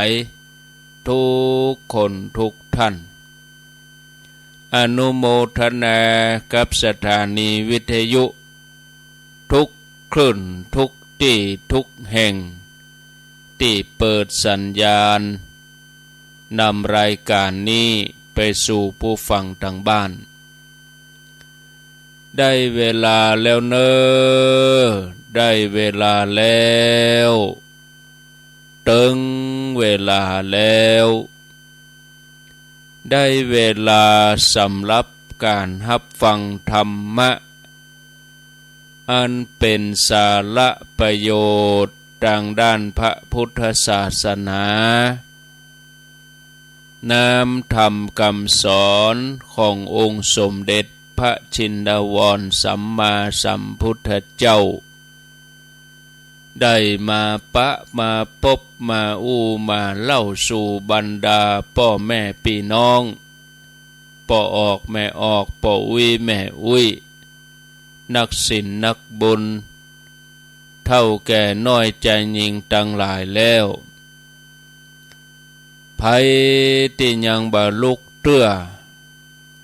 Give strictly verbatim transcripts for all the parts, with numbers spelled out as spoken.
ายทุกคนทุกท่าน อนุโมทนากับสถานีวิทยุทุกคลื่นทุกตี้ทุกแห่ง ตี้เปิดสัญญาณนำรายการนี้ไปสู่ผู้ฟังตางบ้าน ได้เวลาแล้วเน่อ ได้เวลาแล้ว เถิงเวลาแล้ว ได้เวลาสำหรับก๋านฮับฟังธรรมะ อันเป๋นสาระประโยชน์ตางด้านพระพุทธศาสนา น้ำธรรมกำสอนขององค์สมเด็จพระชินวรสัมมาสัมพุทธเจ้า ได้มาปะมาปบมาอู้มาเล่าสู่บรรดาป้อแม่ปี้น้อง ป้อออกแม่ออก ป้ออุ๊ยแม่อุ๊ย นักศีลนักบุญ เฒ่าแก่น้อยจายญิงตังหลายแล้ว ใผตี้ยังบ่ลุกเตื้อ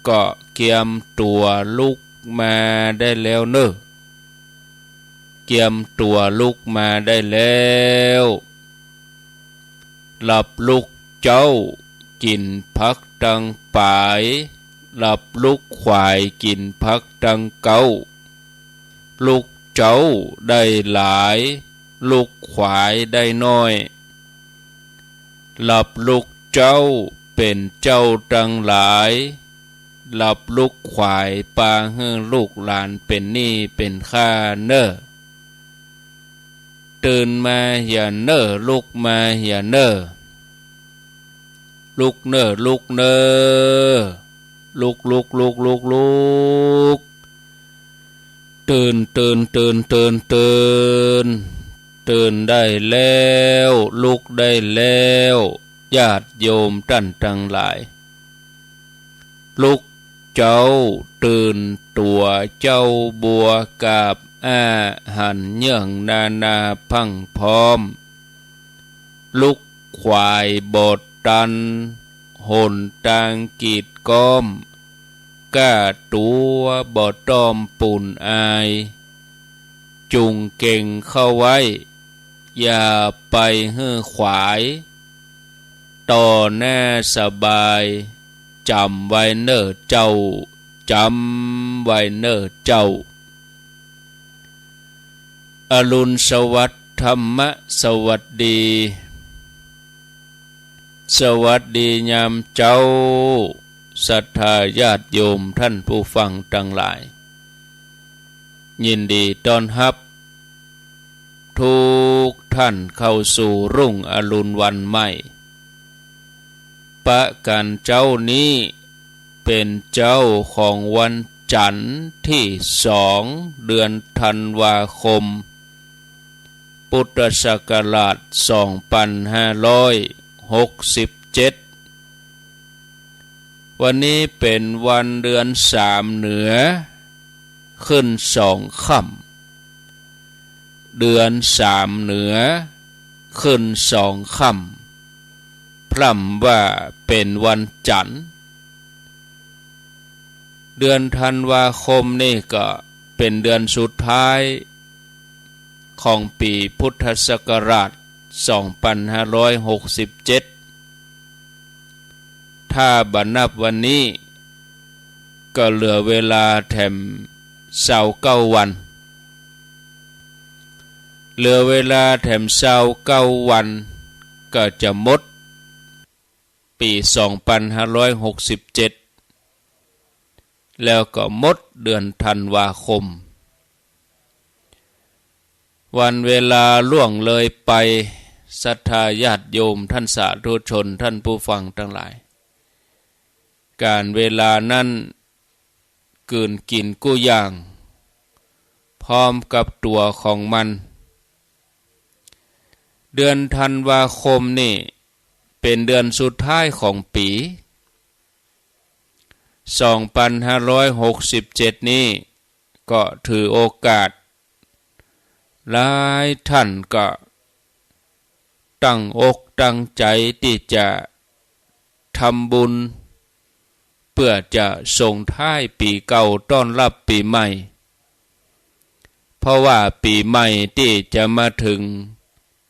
ก็เกียมตั๋วลุกมาได้แล้วเน่อ เกียมตั๋วลุกมาได้แล้ว หลับลุกเจ๊ากิ๋นผักตังป๋าย หลับลุกขวายกิ๋นผักตังเก๊า ลุกเจ๊าได้หลาย ลุกขวายได้น้อย หลับลุกเจ๊าเป๋นเจ้าตังหลาย หลับลุกขวายปาหื้อลูกหลานเป๋นหนี้เป๋นค่าเน่อ ตื่นมาเหียเน่อ ลุกมาเหียเน่อ ลุกเน่อ ลุกเน่อ ลุก ลุก ลุก ลุก ลุก ตื่น ตื่น ตื่น ตื่น ตื่น ตื่นได้แล้ว ลุกได้แล้ว ญาติโยมต้านตังหลาย ลุกเจ๊าตื่นตั๋วเจ๊าบัวกาบอ้าหันเยื่องนานาพรั่งพร้อม ลุกขวายบ่ตัน หนตางกีดก๊อม ก้าตั๋วบ่ต้อมปูนอาย จุ่งเก็งเข้าไว้ อย่าไปหื้อขวาย ต่อหน้าสบาย จ๋ำไว้เน่อเจ้า จ๋ำไว้เน่อเจ้า อรุณสวัสดิ์ ธรรมะสวัสดี สวัสดียามเจ๊า ศรัทธาญาติโยมต้านผู้ฟังตังหลาย ยินดีต้อนฮับ ทุกท่านเข้าสู่รุ่งอรุณวันใหม่ ประก๋านเจ๊านี้เป๋นเจ๊าของวันจั๋นทร์ตี้สอง เดือนธันวาคม พุทธศักราชสองปันห้าร้อยหกสิบเจ็ด วันนี้เป๋นวันเดือนสามเหนือ ขึ้นสองค่ำ เดือนสามเหนือ ขึ้นสองค่ำ พร่ำว่าเป๋นวันจั๋นทร์ เดือนธันวาคมนี่ก็เป๋นเดือนสุดท้ายของปี๋พุทธศักราชสองปันห้าร้อยหกสิบเจ็ด ถ้าบ่นับวันนี้ก็เหลือเวลาแถมซาวเก้าวัน เหลือเวลาแถมซาวเก้าวันก็จะหมดปี๋สองปันห้าร้อยหกสิบเจ็ด แล้วก็หมดเดือนธันวาคม วันเวลาล่วงเลยไป ศรัทธาญาติโยมต้านสาธุชนต้านผู้ฟังตังหลาย ก๋าลเวลานั้นกืนกิ๋นกู้อย่าง พร้อมกับตั๋วของมัน เดือนธันวาคมนี่เป๋นเดือนสุดท้ายของปี๋ สองปันห้าร้อยหกสิบเจ็ดนี้ ก็ถือโอกาส หลายท่านก็ตั้งอก ตั้งใจ๋ตี้จะทำบุญ เปื้อจะส่งท้ายปี๋เก่าต้อนฮับปี๋ใหม่ เพราะว่าปี๋ใหม่ตี้จะมาเถิง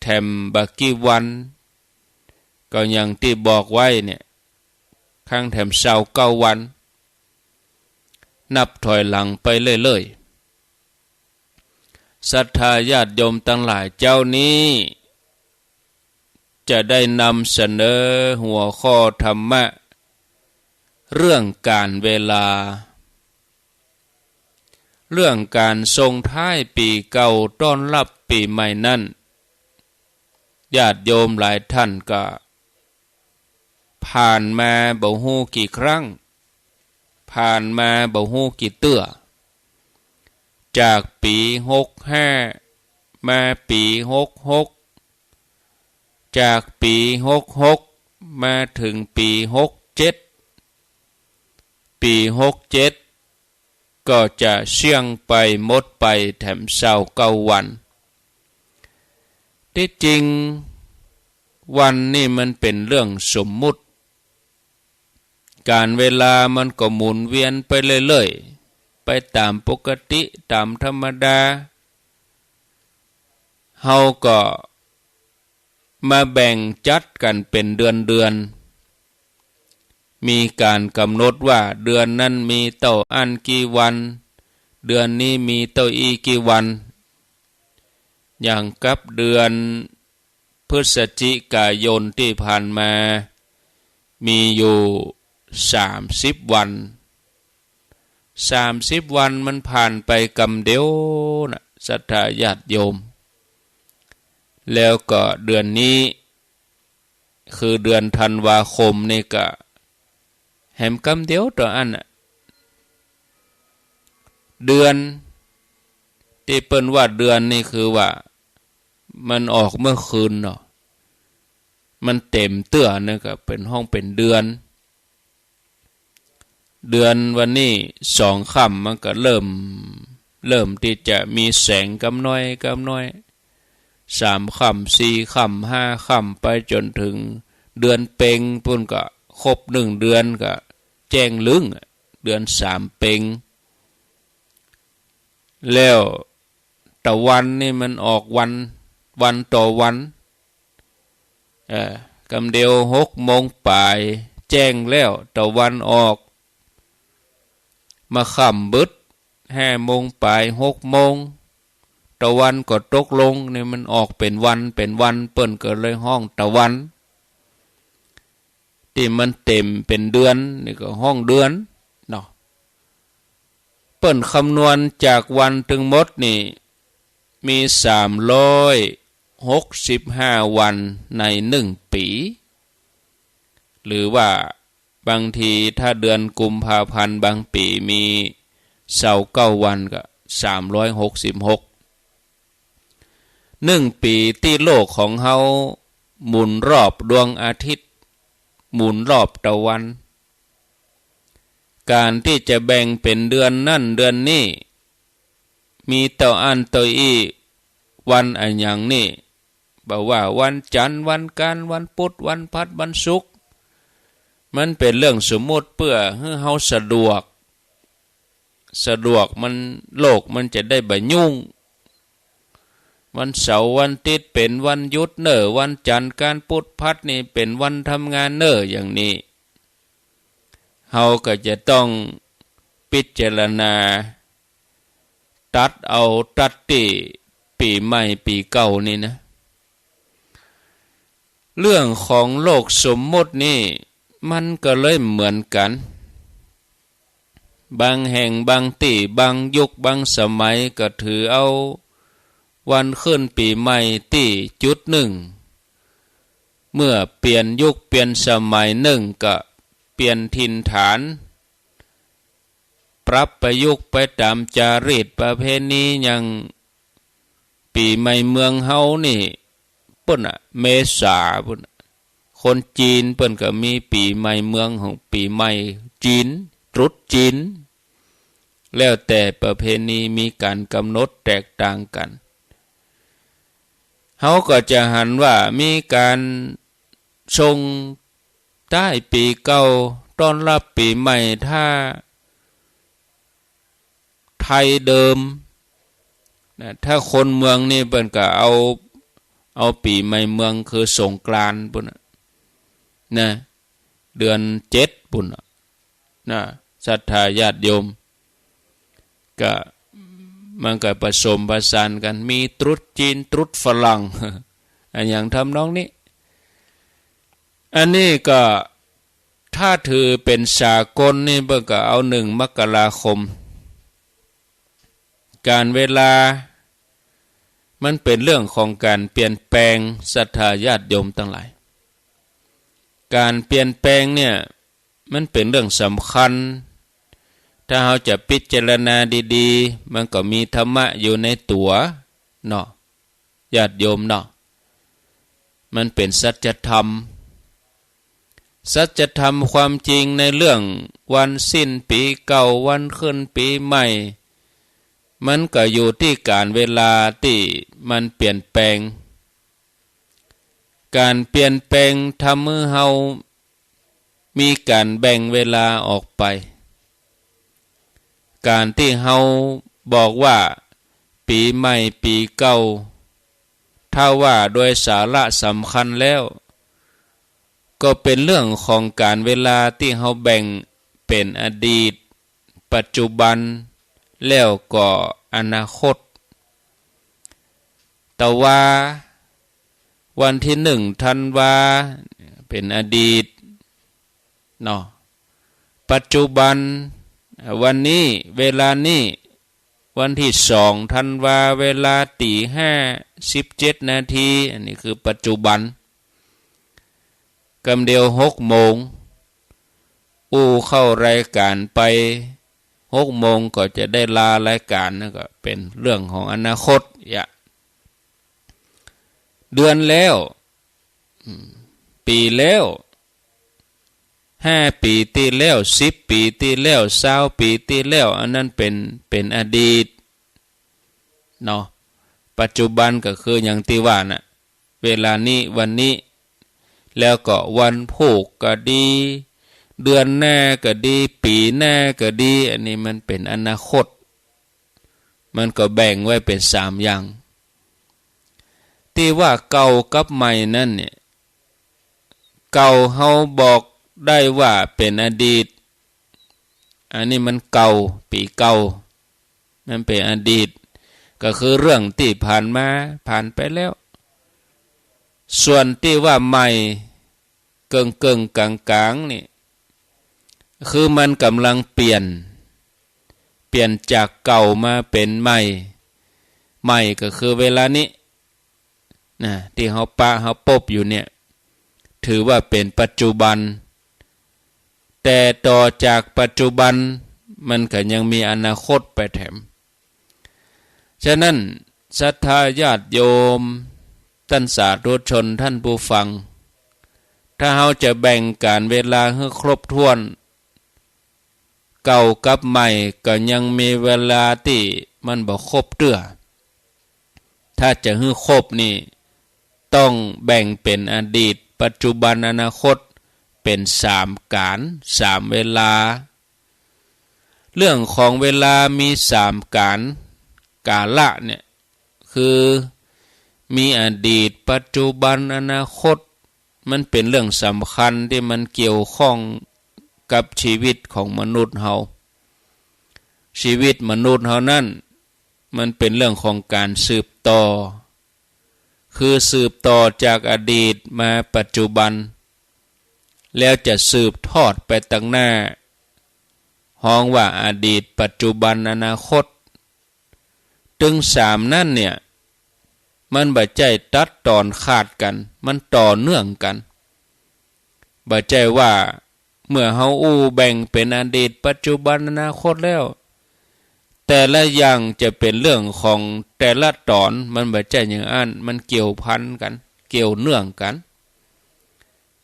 แถมบ่ากี่วัน ก็อย่างตี้บอกไว้เนี่ย คังแถมซาวเก้าวัน นับถอยหลังไปเรื่อยๆ ศรัทธาญาติโยมตังหลาย เจ๊านี้จะได้นำเสนอหัวข้อธรรมะ เรื่องก๋านเวลา เรื่องก๋านส่งท้ายปี๋เก่าต้อนฮับปี๋ใหม่นั้น ญาติโยมหลายท่านก็ ผ่านมาบ่ฮู้กี่ครั้ง ผ่านมาบ่ฮู้กี่เตื้อ จากปี๋หกห้า มาปี๋หกหก จากปี๋หกหก มาเถิงปี๋หกเจ็ด ปี๋หกเจ็ด ก็จะเสี้ยงไปหมดไปแถมซาวเก้าวัน ตี้จริงวันนี่มันเป๋นเรื่องสมมุติ ก๋านเวลามันก็หมุนเวียนไปเรื่อยๆ ไปต๋ามปกติ ต๋ามธรรมดา เฮาก็ มาแบ่งจัดกั๋นเป๋นเดือนๆ มีก๋านก๋ำหนดว่าเดือนนั้นมีเต้าอั้นกี่วัน เดือนนี้มีเต้าอี้กี่วัน อย่างกับเดือนพฤศจิกายนตี้ผ่านมา มีอยู่สามสิบวัน สามสิบวันมันผ่านไปกำเดียวนะ ศรัทธาญาติโยม แล้วก็เดือนนี้ คือเดือนธันวาคมนี่ก็ แหมกำเดียวเต้าอั้นน่ะ เดือน ตี้เปิ้นว่าเดือนนี่คือว่า มันออกเมื่อคืนเนาะ มันเต๋มเตื้อนี่ก็เป๋นฮ้องเป๋นเดือน เดือนวันนี้สองค่ำมันก็เริ่ม เริ่มตี้จะมีแสงกำน้อยกำน้อย สามค่ำ สี่ค่ำ ห้าค่ำ ไปจ๋นเถิงเดือนเป็งปู้นก็ครบหนึ่งเดือนก็แจ้งลึ้ง เดือนสามเป็ง แล้วตะวันนี่มันออกวัน วันต่อวัน เอ่อ กำเดียวหกโมงป๋ายแจ้งแล้ว ตะวันออก มาค่ำบึด ห้าโมงป๋าย หกโมง ตะวันก็ตกลง นี่มันออกเป๋นวันเป๋นวัน เปิ้นก็เลยฮ้องตะวัน ตี้มันเต๋มเป๋นเดือน นี่ก็ฮ้องเดือนเนาะ เปิ้นคำนวณจากวันตึงหมดนี่ มีสามร้อยหกสิบห้าวันในหนึ่งปี๋ หรือว่าบางทีถ้าเดือนกุมภาพันธ์บางปี๋มีซาวเก้าวันก็สามร้อยหกสิบหก หนึ่งปี๋ตี้โลกของเฮาหมุนรอบดวงอาทิตย์ หมุนรอบตะวัน ก๋านตี้จะแบ่งเป๋นเดือนนั้นเดือนนี้ มีเต้าอั้นเต้าอี้ วันอะหยังนี่ บ่ว่าวันจันทร์ วันอังคาร วันพุธ วันพฤหัส วันศุกร์ มันเป๋นเรื่องสมมุติเปื้อหื้อเฮาสะดวก สะดวกมัน โลกมันจะได้บ่ยุ่ง วันเสาร์วันอาทิตย์เป๋นวันหยุดเน่อ วันจันทร์อังคารพุธพฤหัสนี่เป๋นวันทำงานเน่อ อย่างนี้ เฮาก็จะต้องพิจารณา ตัดเอาตั๊ดตี้ปี๋ใหม่ปี๋เก่านี่นะ เรื่องของโลกสมมุตินี่ มันก็เลยเหมือนกั๋น บางแห่งบางตี้ บางยุคบางสมัยก็ถือเอาวันขึ้นปี๋ใหม่ตี้จุดนึ่ง เมื่อเปลี่ยนยุคเปลี่ยนสมัยนึ่งก็เปลี่ยนถิ่นฐาน ปรับประยุกต์ไปต๋ามจารีตประเพณี อย่างปี๋ใหม่เมืองเฮานี่ ปู้นน่ะ เมษาปู้นน่ะ คนจีนเปิ้นก็มีปี๋ใหม่เมืองของปี๋ใหม่จีน ตรุษจีน แล้วแต่ประเพณีมีก๋านก๋ำหนดแตกต่างกั๋น เฮาก็จะหันว่ามีก๋าน ส่งท้ายปี๋เก่า ต้อนฮับปี๋ใหม่ ถ้าไทยเดิมนะ ถ้าคนเมืองนี่เปิ้นก็เอา เอาปี๋ใหม่เมืองคือสงกรานต์ปู้นน่ะ นะ เดือนเจ็ดปู้นน่ะ นะ ศรัทธาญาติโยม ก็ มันก็ผสมผสานกั๋น มีตรุษจีน ตรุษฝรั่ง อะหยังทำนองนี้ อันนี้ก็ ถ้าถือเป๋นสากลนี่ เปิ้นก็เอาหนึ่งมกราคม ก๋านเวลา มันเป๋นเรื่องของก๋านเปลี่ยนแปลง ศรัทธาญาติโยมตังหลาย ก๋านเปลี่ยนแปลงเนี่ย มันเป๋นเรื่องสำคัญ ถ้าเฮาจะพิจารณาดีๆ มันก็มีธรรมะอยู่ในตั๋วเนาะ ญาติโยมเนาะ มันเป๋นสัจธรรม สัจธรรมความจริงในเรื่องวันสิ้นปี๋เก่า วันขึ้นปี๋ใหม่ มันก็อยู่ตี้ก๋านเวลาตี้มันเปลี่ยนแปลง ก๋านเปลี่ยนแปลงทำหื้อเฮามีก๋านแบ่งเวลาออกไป ก๋านตี้เฮาบอกว่าปี๋ใหม่ปี๋เก่า ถ้าว่าโดยสาระสำคัญแล้ว ก็เป๋นเรื่องของก๋านเวลาตี้เฮาแบ่งเป๋นอดีต ปัจจุบัน แล้วก็อนาคต ตะวา วันตี้หนึ่งธันวา เป๋นอดีตเนาะ ปัจจุบัน วันนี้ เวลานี้ วันตี้สองธันวา เวลาตี๋ห้าสิบเจ็ดนาที อันนี้คือปัจจุบัน กำเดียวหกโมง อู้เข้ารายก๋านไป หกโมงก็จะได้ลารายก๋าน นั่นก็เป๋นเรื่องของอนาคต อย่า เดือนแล้ว อืม ปี๋แล้ว ห้าปี๋ตี้แล้ว สิบปี๋ตี้แล้ว ซาวปี๋ตี้แล้ว อันนั้นเป๋น เป๋นอดีตเนาะ ปัจจุบันก็คืออย่างตี้ว่าน่ะ เวลานี้ วันนี้ แล้วก็วันพูกก็ดี เดือนหน้าก็ดี ปี๋หน้าก็ดี อันนี้มันเป๋นอนาคต มันก็แบ่งไว้เป๋นสามอย่าง ตี้ว่าเก่ากับใหม่นั้นเนี่ย เก่าเฮาบอกได้ว่าเป๋นอดีต อันนี้มันเก่า ปี๋เก่า มันเป๋นอดีต ก็คือเรื่องตี้ผ่านมา ผ่านไปแล้ว ส่วนตี้ว่าใหม่ เกิ่งๆ ก๋างๆ นี่ คือมันก่ำลังเปลี่ยน เปลี่ยนจากเก่ามาเป๋นใหม่ ใหม่ก็คือเวลานี้นะ ตี้เฮาปะเฮาปบอยู่เนี่ย ถือว่าเป๋นปัจจุบัน แต่ต่อจากปัจจุบัน มันก็ยังมีอนาคตไปแถม ฉะนั้น ศรัทธาญาติโยม ต้านสาธุชน ต้านผู้ฟัง ถ้าเฮาจะแบ่งก๋านเวลาหื้อครบถ้วน เก่ากับใหม่ก็ยังมีเวลาตี้มันบ่ครบเตื้อ ถ้าจะหื้อครบนี่ ต้องแบ่งเป๋นอดีต ปัจจุบัน อนาคต เป๋นสามก๋าน สามเวลา เรื่องของเวลามีสามก๋าน กาละเนี่ย คือมีอดีต ปัจจุบัน อนาคต มันเป๋นเรื่องสำคัญตี้มันเกี่ยวข้องกับชีวิตของมนุษย์เฮา ชีวิตมนุษย์เฮานั้น มันเป๋นเรื่องของก๋านสืบต่อ คือสืบต่อจากอดีตมาปัจจุบัน แล้วจะสืบทอดไปตังหน้า ฮ้องว่าอดีต ปัจจุบัน อนาคต ตึงสามนั้นเนี่ย มันบ่ใจ้ตัดต๋อนขาดกั๋น มันต่อเนื่องกั๋น บ่ใจ้ว่าเมื่อเฮาอู้แบ่งเป๋นอดีต ปัจจุบัน อนาคตแล้ว แต่ละอย่างจะเป๋นเรื่องของแต่ละต๋อน มันบ่ใจ้อย่างอั้น มันเกี่ยวพันกั๋น เกี่ยวเนื่องกั๋น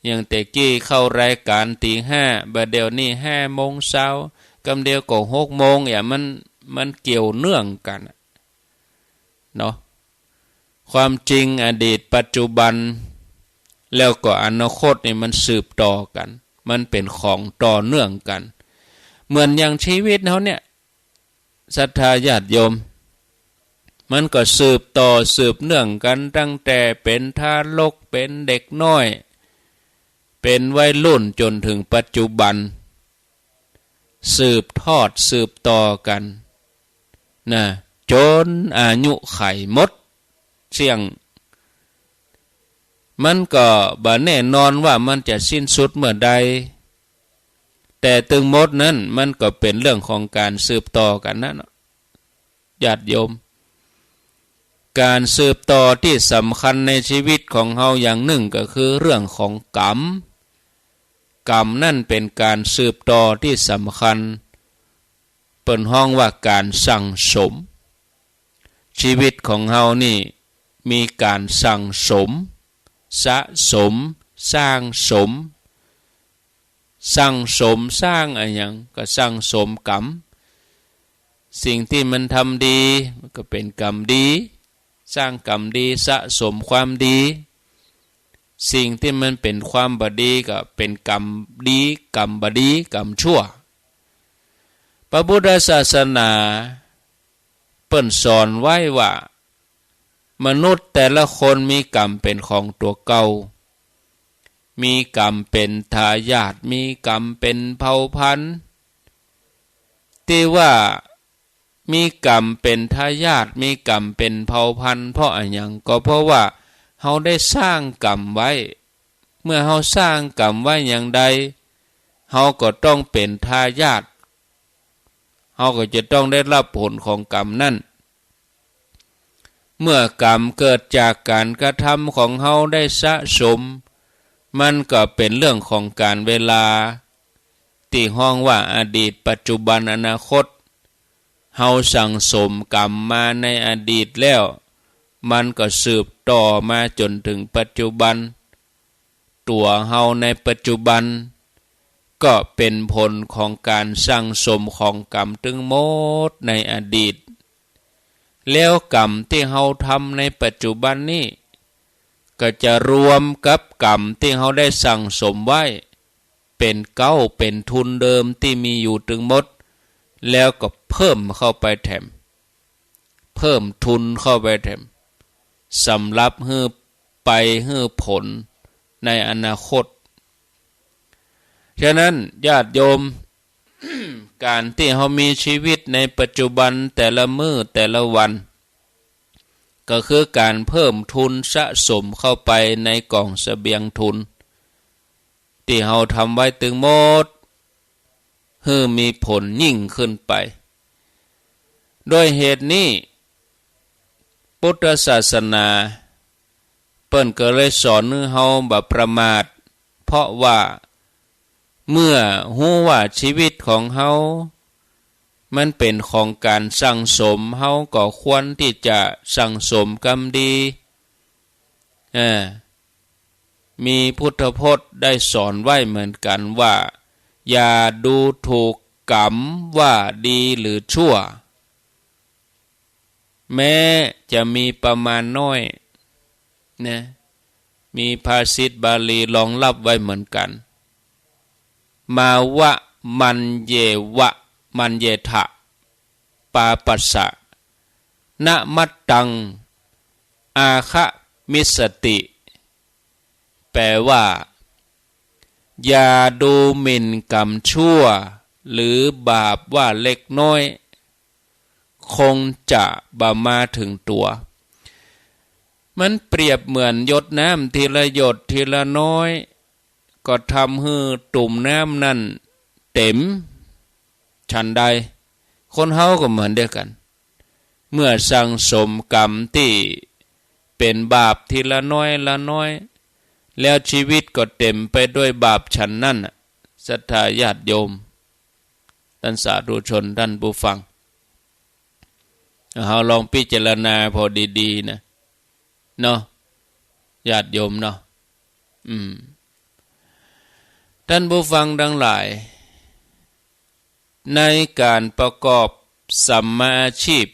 อย่างแต่กี้เข้ารายก๋านตี๋ห้า บ่าเดี่ยวนี้ห้าโมงเช้า กำเดียวก็หกโมง อย่างมัน มันเกี่ยวเนื่องกั๋นเนาะ ความจริงอดีต ปัจจุบัน แล้วก็อนาคตนี่มันสืบต่อกั๋น มันเป๋นของต่อเนื่องกั๋น เหมือนอย่างชีวิตเฮาเนี่ย ศรัทธาญาติโยม มันก็สืบต่อสืบเนื่องกั๋น ตั้งแต่เป๋นทารก เป๋นเด็กน้อย เป๋นวัยรุ่น จ๋นเถิงปัจจุบัน สืบทอดสืบต่อกั๋น นะ จ๋นอายุขัยหมดเสี้ยง มันก็บ่แน่นอนว่ามันจะสิ้นสุดเมื่อใด แต่ตึงหมดนั้นมันก็เป๋นเรื่องของก๋านสืบต่อกั๋นนะเนาะ ญาติโยม ก๋านสืบต่อตี้สำคัญในชีวิตของเฮาอย่างนึ่งก็คือเรื่องของกรรม กรรมนั้นเป๋นก๋านสืบต่อตี้สำคัญ เปิ้นฮ้องว่าก๋านสั่งสม ชีวิตของเฮานี่มีก๋านสั่งสม สะสม สร้างสม สั่งสมสร้างอะหยัง ก็สั่งสมกรรม สิ่งตี้มันทำดี มันก็เป๋นกรรมดี สร้างกรรมดี สะสมความดี สิ่งตี้มันเป๋นความบ่ดี ก็เป๋นกรรมดี กรรมบ่ดี กรรมชั่ว พระพุทธศาสนาเปิ้นสอนไว้ว่า มนุษย์แต่ละคนมีกรรมเป๋นของตั๋วเก่า มีกรรมเป๋นทายาท มีกรรมเป๋นเผ่าพันธุ์ ตี้ว่ามีกรรมเป๋นทายาท มีกรรมเป๋นเผ่าพันธุ์ เพราะอะหยัง ก็เพราะว่าเฮาได้สร้างกรรมไว้ เมื่อเฮาสร้างกรรมไว้อย่างใด เฮาก็ต้องเป๋นทายาท เฮาก็จะต้องได้ฮับผลของกรรมนั้น เมื่อกรรมเกิดจากก๋านกระทำของเฮาได้สะสม มันก็เป๋นเรื่องของก๋าลเวลา ตี้ฮ้องว่าอดีต ปัจจุบัน อนาคต เฮาสั่งสมกรรมมาในอดีตแล้ว มันก็สืบต่อมาจ๋นเถิงปัจจุบัน ตั๋วเฮาในปัจจุบัน ก็เป๋นผลของก๋านสั่งสมของกรรมตึงหมดในอดีต แล้วกรรมตี้เฮาทำในปัจจุบันนี้ ก็จะรวมกับกรรมตี้เฮาได้สั่งสมไว้ เป๋นเก๊า เป๋นทุนเดิมตี้มีอยู่ตึงหมด แล้วก็เพิ่มเข้าไปแถม เพิ่มทุนเข้าไปแถม สำหรับหื้อไปหื้อผลในอนาคต ฉะนั้นญาติโยม ก๋านตี้เฮามีชีวิตในปัจจุบันแต่ละมื้อแต่ละวัน ก็คือก๋านเพิ่มทุนสะสมเข้าไปในกองเสบียงทุน ตี้เฮาทำไว้ตึงหมด หื้อมีผลยิ่งขึ้นไป ด้วยเหตุนี้ พุทธศาสนา เปิ้นก็เลยสอนหื้อเฮาบ่ประมาท เพราะว่าเมื่อฮู้ว่าชีวิตของเฮา มันเป๋นของก๋านสั่งสม เฮาก็ควรตี้จะสั่งสมกรรมดี เออ มีพุทธพจน์ได้สอนไว้เหมือนกั๋นว่า อย่าดูถูกกรรมว่าดีหรือชั่ว แม้จะมีประมาณน้อย นะ มีภาษิตบาลีรองฮับไว้เหมือนกั๋น มาวะ มัญเยวะ มัญเยทะ ปาปัสสะ นะมัตตัง อาฆะมิสสติ แปลว่า อย่าดูหมิ่นกรรมชั่ว หรือบาปว่าเล็กน้อย คงจะบ่มาเถิงตั๋ว มันเปรียบเหมือนหยดน้ำทีละหยดทีละน้อย ก็ทำหื้อตุ่มน้ำนั้นเต็ม ฉันใด คนเฮาก็เหมือนเดียวกั๋น เมื่อสั่งสมกรรมตี้เป๋นบาปทีละน้อยละน้อย แล้วชีวิตก็เต็มไปด้วยบาปฉันนั้นน่ะ ศรัทธาญาติโยม ต้านสาธุชน ต้านผู้ฟัง เฮาลองพิจารณาผ่อดีๆ นะ เนาะ ญาติโยมเนาะ อืม ต้านผู้ฟังตังหลาย ในก๋านประกอบสัมมาอาชีพ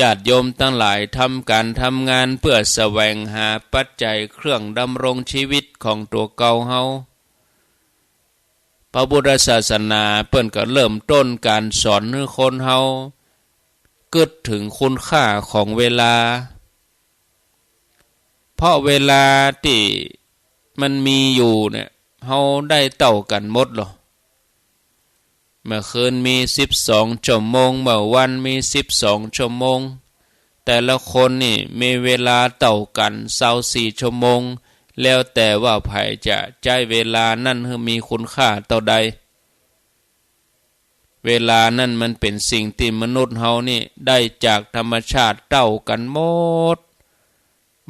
ญาติโยมตังหลายทำก๋านทำงานเปื้อแสวงหาปัจจัยเครื่องดำรงชีวิตของตั๋วเก่าเฮา พระพุทธศาสนาเปิ้นก็เริ่มต้นก๋านสอนหื้อคนเฮากึ๊ดเถิงคุณค่าของเวลา เพราะเวลาตี้มันมีอยู่เนี่ย เฮาได้เต้ากั๋นหมดลอ เมื่อคืนมีสิบสองชั่วโมง เมื่อวันมีสิบสองชั่วโมง แต่ละคนนี่มีเวลาเต้ากั๋นซาวสี่ชั่วโมง แล้วแต่ว่าใผจะใจ๊เวลานั้นหื้อมีคุณค่าเต้าใด เวลานั้นมันเป๋นสิ่งตี้มนุษย์เฮานี่ได้จากธรรมชาติเต้ากั๋นหมด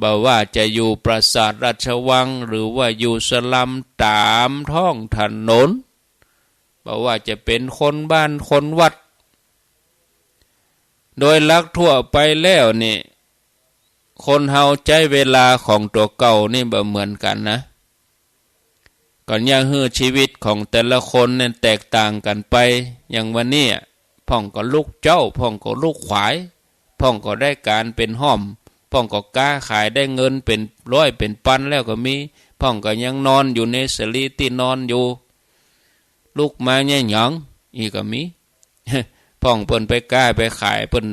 บ่ว่าจะอยู่ปราสาทราชวัง หรือว่าอยู่สลัมต๋ามท้องถนน บ่ว่าจะเป๋นคนบ้านคนวัด โดยหลักทั่วไปแล้วนี่ คนเฮาใจ๊เวลาของตั๋วเก่านี่บ่เหมือนกั๋นนะ ก็เยียะหื้อชีวิตของแต่ละคนเนี่ยแตกต่างกั๋นไป อย่างวันนี้อะ พ่องก็ลุกเจ๊า พ่องก็ลุกขวาย พ่องก็ได้ก๋านเป๋นฮ่อม พ่องก็ก๊าขายได้เงินเป๋นร้อยเป๋นปันแล้วก็มี พ่องก็ยังนอนอยู่ในสลีตี้นอนอยู่ ลุกมาเยียะหยังอีกก็มี พ่องเปิ้นไปก๊าไปขายเปิ้น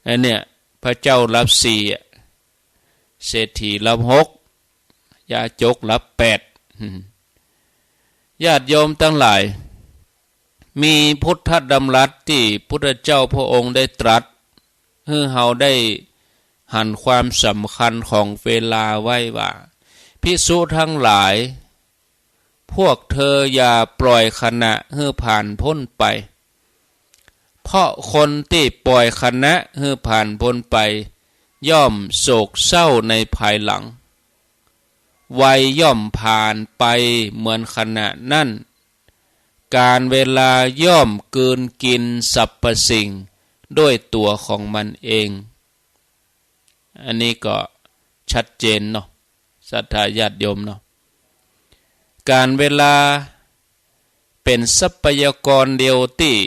อันเนี้ย พระเจ้าหลับสี่อะ เศรษฐีหลับหก ยาจกหลับแปด ญาติโยมตังหลาย มีพุทธดำรัสตี้พุทธเจ้าพระองค์ได้ตรัส หื้อเฮาได้หันความสำคัญของเวลาไว้ว่า ภิกษุทั้งหลาย พวกเธออย่าปล่อยขณะหื้อผ่านพ้นไป เพราะคนตี้ปล่อยขณะหื้อผ่านพ้นไป ย่อมโศกเศร้าในภายหลัง วัยย่อมผ่านไปเหมือนขณะนั้น กาลเวลาย่อมกลืนกินสรรพสิ่งด้วยตั๋วของมันเอง อันนี้ก็ชัดเจนเนาะ ศรัทธาญาติโยมเนาะ กาลเวลาเป๋นทรัพยากรเดียวตี้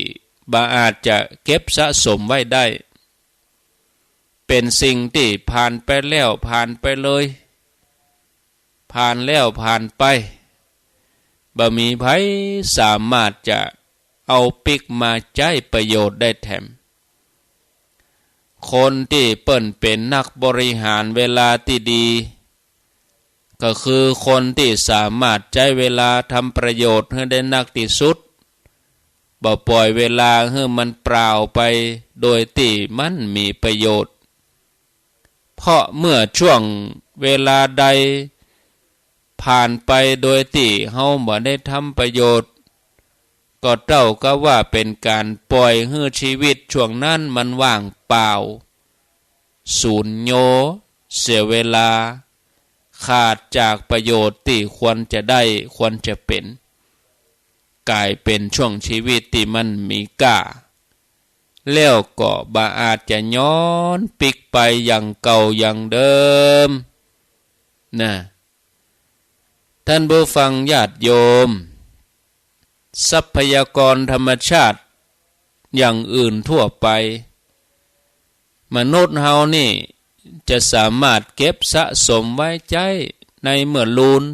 บ่อาจจะเก็บสะสมไว้ได้ เป๋นสิ่งตี้ผ่านไปแล้วผ่านไปเลย ผ่านแล้วผ่านไป บ่มีใผสามารถจะเอาปิ๊กมาใจ๊ประโยชน์ได้แถม คนตี้เปิ้นเป๋นนักบริหารเวลาตี้ดี ก็คือคนตี้สามารถใจ๊เวลาทำประโยชน์หื้อได้นักตี้สุด บ่ปล่อยเวลาหื้อมันเปล่าไปโดยตี้มันมีประโยชน์ เพราะเมื่อช่วงเวลาใดผ่านไปโดยตี้เฮาบ่ได้ทำประโยชน์ ก็เต้ากับว่าเป๋นก๋านปล่อยหื้อชีวิตช่วงนั้นมันว่างเปล่า สูญโญ เสียเวลา ขาดจากประโยชน์ตี้ควรจะได้ควรจะเป๋น ก๋ายเป๋นช่วงชีวิตตี้มันมีก้า แล้วก็บ่อาจจะย้อนปิ๊กไปอย่างเก่าอย่างเดิม นะ ท่านผู้ฟังญาติโยม ทรัพยากรธรรมชาติอย่างอื่นทั่วไป มนุษย์เฮานี่จะสามารถเก็บสะสมไว้ใจ๊ในเมื่อลูน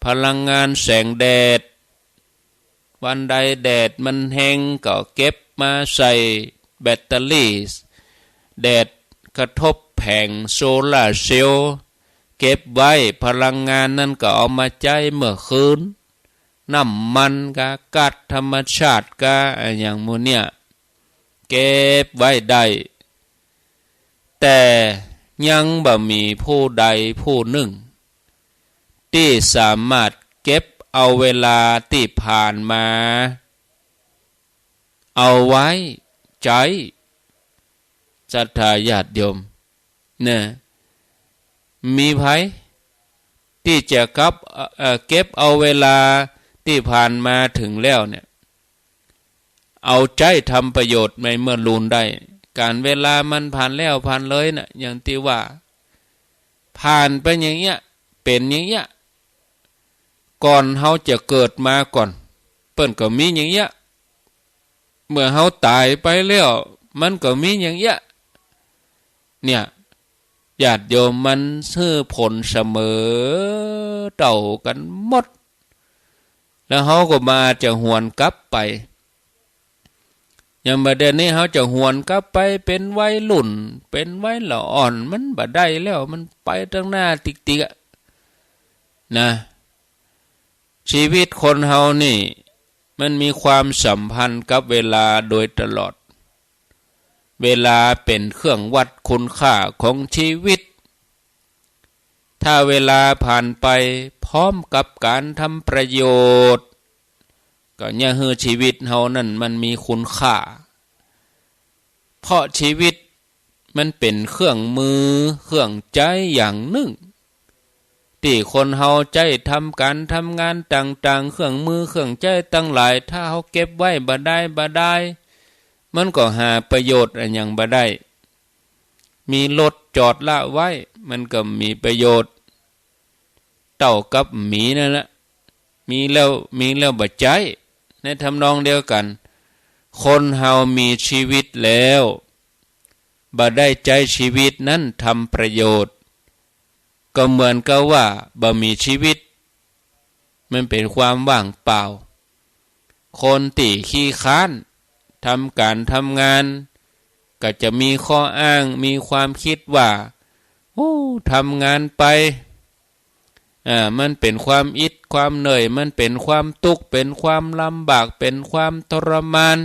พลังงานแสงแดด วันใดแดดมันแฮงก็เก็บมาใส่แบตเตอรี่ แดดกระทบแผงโซลาร์เซลล์ เก็บไว้ พลังงานนั้นก็เอามาใจ๊เมื่อคืน น้ำมันก๊า ก๊าซธรรมชาติก๊า อะหยังหมู่เนี่ย เก็บไว้ได้ แต่ยังบ่มีผู้ใดผู้หนึ่ง ตี้สามารถเก็บเอาเวลาตี้ผ่านมา เอาไว้ใจ๊ ศรัทธาญาติโยม เนี่ย มีใผตี้จะกับ เอ่อ เก็บเอาเวลาตี้ผ่านมาเถิงแล้วเนี่ย เอาใจ๊ทำประโยชน์ในเมื่อลูนได้ ก๋านเวลามันผ่านแล้วผ่านเลยน่ะ อย่างตี้ว่า ผ่านไปอย่างเงี้ย เป๋นอย่างเงี้ย ก่อนเฮาจะเกิดมาก่อน เปิ้นก็มีอย่างเงี้ย เมื่อเฮาต๋ายไปแล้ว มันก็มีอย่างเอี้ย เนี่ย ญาติโยม มันหื้อผลเสมอเต้ากั๋นหมด แล้วเฮาก็บ่อาจจะหวนกลับไป อย่างบ่าเดี่ยวนี้เฮาจะหวนกลับไปเป๋นวัยรุ่น เป๋นวัยละอ่อน มันบ่ได้แล้ว มันไปตังหน้าติ๊กๆ อะ นะ ชีวิตคนเฮานี่ มันมีความสัมพันธ์กับเวลาโดยตลอด เวลาเป๋นเครื่องวัดคุณค่าของชีวิต ถ้าเวลาผ่านไปพร้อมกับก๋านทำประโยชน์ ก็เยียะหื้อชีวิตเฮานั้นมันมีคุณค่า เพราะชีวิตมันเป๋นเครื่องมือ เครื่องใจ๊อย่างนึ่ง ตี้คนเฮาใจ๊ทำก๋านทำงานต่างๆ เครื่องมือเครื่องใจ๊ตังหลาย ถ้าเฮาเก็บไว้บ่ดายบ่ดาย มันก็หาประโยชน์อะหยังบ่ได้ มีรถจอดละไว้ มันก็บ่มีประโยชน์ เต้ากับหมีนั่นแหละ มีแล้ว มีแล้วบ่ใจ๊ ในทำนองเดียวกั๋น คนเฮามีชีวิตแล้ว บ่ได้ใจ๊ชีวิตนั้นทำประโยชน์ ก็เหมือนกับว่าบ่มีชีวิต มันเป๋นความว่างเปล่า คนตี้ขี้คร้านทำก๋านทำงาน ก็จะมีข้ออ้าง มีความกึ๊ดว่า โอ้ ทำงานไป อ่า มันเป๋นความอิดความเหนื่อย มันเป๋นความตุ๊กข์ เป๋นความลำบาก เป๋นความทรมาน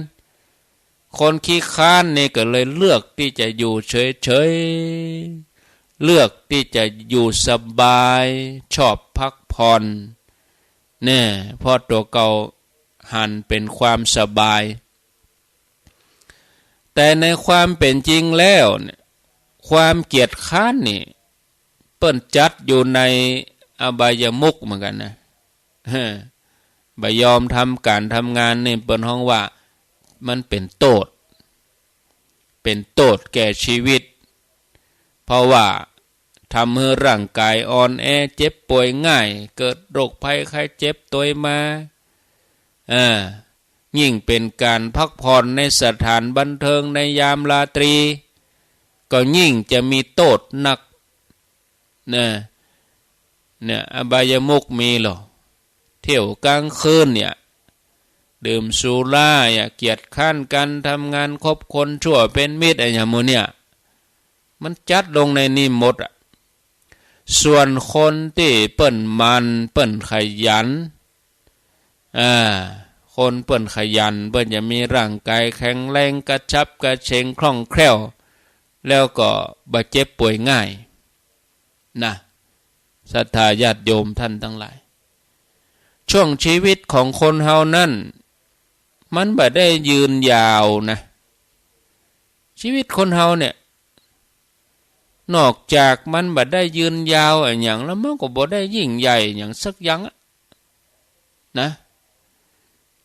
คนขี้คร้านนี่ก็เลยเลือกตี้จะอยู่เฉยๆ เลือกตี้จะอยู่สบาย ชอบพักผ่อน แน่ เพราะตั๋วเก่าหันเป๋นความสบาย แต่ในความเป๋นจริงแล้วเนี่ย ความเกียจคร้านนี่ เปิ้นจัดอยู่ในอบายมุขเหมือนกั๋นนะ บ่ยอมทำก๋านทำงานนี่ เปิ้นฮ้องว่ามันเป๋นโต้ษ เป๋นโต้ษแก่ชีวิต เพราะว่าทำหื้อร่างก๋ายอ่อนแอ เจ็บป่วยง่าย เกิดโรคภัยไข้เจ็บตวยมา อ่า ยิ่งเป๋นก๋านพักผ่อนในสถานบันเทิงในยามราตรี ก็ยิ่งจะมีโต้ษนัก นะ เนี่ย อบายมุขมีลอ เที่ยวก๋างคืนเนี่ย ดื่มสุราเนี่ย เกียจคร้านก๋านทำงาน คบคนชั่วเป๋นมิตร อะหยังหมู่เนี่ย มันจัดลงในนี้หมดอะ ส่วนคนตี้เปิ้นหมั่น เปิ้นขยัน อ่า คนเปิ้นขยัน เปิ้นจะมีร่างก๋ายแข็งแรง กระฉับกระเฉง คล่องแคล่ว แล้วก็บ่เจ็บป่วยง่าย นะ ศรัทธาญาติโยมต้านตังหลาย ช่วงชีวิตของคนเฮานั้น มันบ่ได้ยืนยาวนะ ชีวิตคนเฮาเนี่ย นอกจากมันบ่ได้ยืนยาวอะหยังแล้ว มันก็บ่ได้ยิ่งใหญ่หยังสักอย่างอะ นะ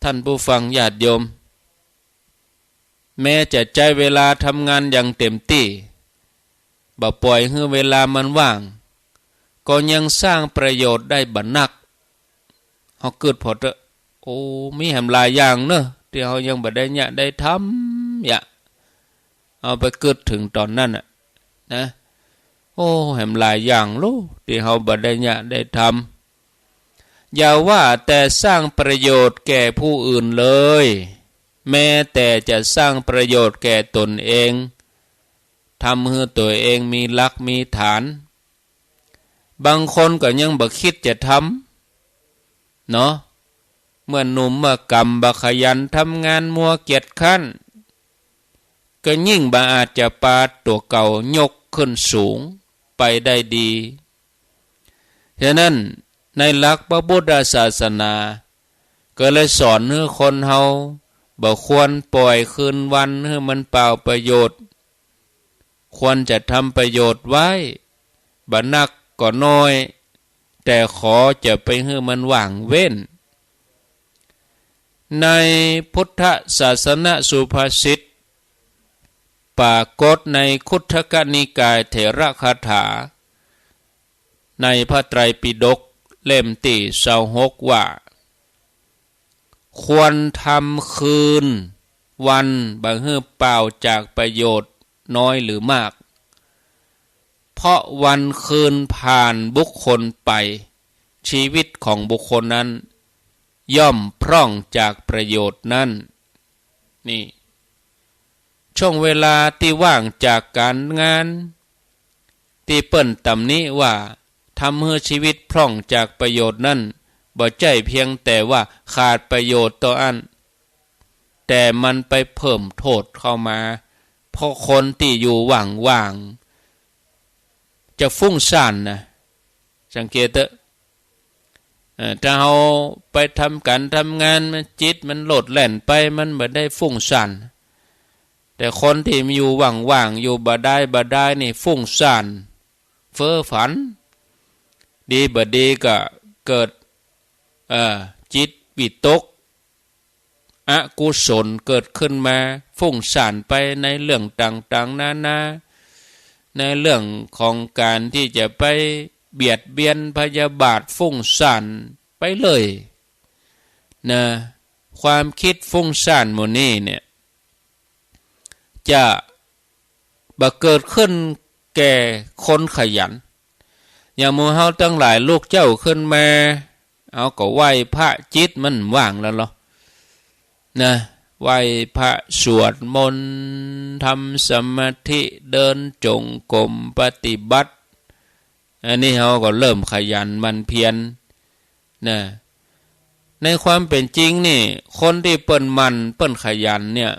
ต้านผู้ฟังญาติโยม แม้จะใจ๊เวลาทำงานอย่างเต็มตี้ บ่ป่อยหื้อเวลามันว่าง ก็ยังสร้างประโยชน์ได้บ่นัก เฮากึ๊ดผ่อเต๊อะ โอ้ มีแหมหลายอย่างเนาะ ตี้เฮายังบ่ได้เยียะได้ทำ เยียะ เอาไปกึ๊ดเถิงต๋อนนั้นน่ะ นะ โอ้ แหมหลายอย่างโล ตี้เฮาบ่ได้เยียะได้ทำ อย่าว่าแต่สร้างประโยชน์แก่ผู้อื่นเลย แม้แต่จะสร้างประโยชน์แก่ตนเอง ทำหื้อตั๋วเองมีหลักมีฐาน บางคนก็ยังบ่กึ๊ดจะทำ เนาะ เมื่อหนุ่มเมื่อกำบ่ขยันทำงาน มัวเกียจคร้าน ก็ยิ่งบ่อาจจะปาตั๋วเก่ายกขึ้นสูงไปได้ดี ฉะนั้นในหลักพระพุทธศาสนา ก็เลยสอนหื้อคนเฮาบ่ควรป่อยคืนวันหื้อมันเปล่าประโยชน์ ควรจะทำประโยชน์ไว้ บ่นักก็น้อย แต่ขอจะไปหื้อมันว่างเว้น ในพุทธศาสนสุภาษิต ปรากฏในคุตทกนิกายเถรคาถา ในพระไตรปิฎกเล่มตี้ซาวหกว่า ควรทำคืน วันบ่หื้อเปล่าจากประโยชน์น้อยหรือมาก เพราะวันคืนผ่านบุคคลไป ชีวิตของบุคคลนั้นย่อมพร่องจากประโยชน์นั้น นี่ ช่วงเวลาตี้ว่างจากก๋านงาน ตี้เปิ้นตำหนิว่าทำหื้อชีวิตพร่องจากประโยชน์นั้น บ่ใจ้เพียงแต่ว่าขาดประโยชน์เต้าอั้น แต่มันไปเพิ่มโต้ษเข้ามา เพราะคนตี้อยู่ว่างๆ จะฟุ้งซ่านนะ สังเกตเต๊อะ เอ่อ ถ้าเฮาไปทำก๋านทำงาน มันจิตมันโลดแล่นไป มันบ่ได้ฟุ้งซ่าน แต่คนตี้อยู่ว่างๆ อยู่บ่ดายบ่ดายนี่ฟุ้งซ่าน เฟ้อฝัน ดีบ่ดีก็เกิด เอ่อ จิตวิตก อกุศลเกิดขึ้นมา ฟุ้งซ่านไปในเรื่องต่างๆ นานา ในเรื่องของก๋านตี้จะไปเบียดเบียนพยาบาท ฟุ้งซ่านไปเลยนะ ความกึ๊ดฟุ้งซ่านหมู่นี้เนี่ย จะบ่เกิดขึ้นแก่คนขยัน อย่างหมู่เฮาตังหลายลุกเจ๊าขึ้นมา เฮาก็ไหว้พระ จิตมันว่างแล้วลอ นะ ไหว้พระ สวดมนต์ ทำสมาธิ เดินจงกรม ปฏิบัติ อันนี้เฮาก็เริ่มขยันหมั่นเพียรนะ ในความเป๋นจริงนี่ คนตี้เปิ้นหมั่นเปิ้นขยันเนี่ย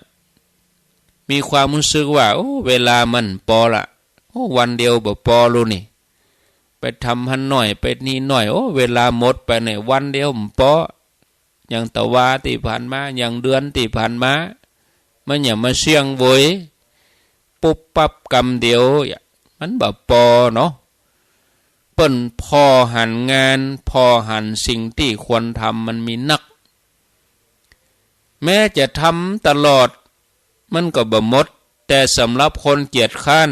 มีความฮู้สึกว่า โอ้ เวลามันปอละ โอ้ วันเดียวบ่ปอลูนี่ ไปทำหั้นหน้อย ไปนี่หน้อย โอ้ เวลาหมดไปเนี่ย วันเดียวบ่ปอ อย่างตะวาตี้ผ่านมา อย่างเดือนตี้ผ่านมา มันอย่างมาเสี้ยงโวย ปุ๊บปั๊บกำเดียว มันบ่ปอเนาะ เปิ้นผ่อหันงาน ผ่อหันสิ่งตี้ควรทำมันมีนัก แม้จะทำตลอด มันก็บ่หมด แต่สำหรับคนเกียจคร้าน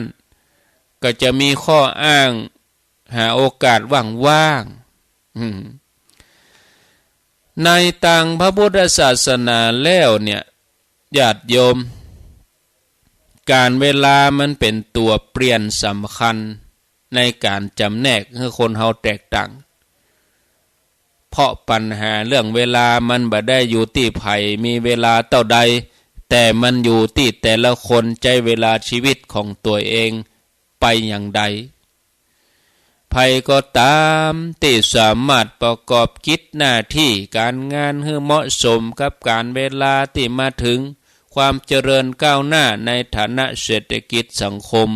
ก็จะมีข้ออ้าง หาโอกาสว่างๆ อืม ในตางพระพุทธศาสนาแล้วเนี่ย ญาติโยม ก๋านเวลามันเป๋นตั๋วเปรียบสำคัญในก๋านจ๋ำแนกหื้อคนเฮาแตกต่าง เพราะปัญหาเรื่องเวลามันบ่ได้อยู่ตี้ใผมีเวลาเต้าใด แต่มันอยู่ตี้แต่ละคนใจ๊เวลาชีวิตของตั๋วเองไปอย่างใด ใผก็ต๋ามตี้สามารถประกอบกิจหน้าตี้ก๋านงานหื้อเหมาะสมกับก๋าลเวลาตี้มาเถิง ความเจริญก้าวหน้าในฐานะเศรษฐกิจสังคม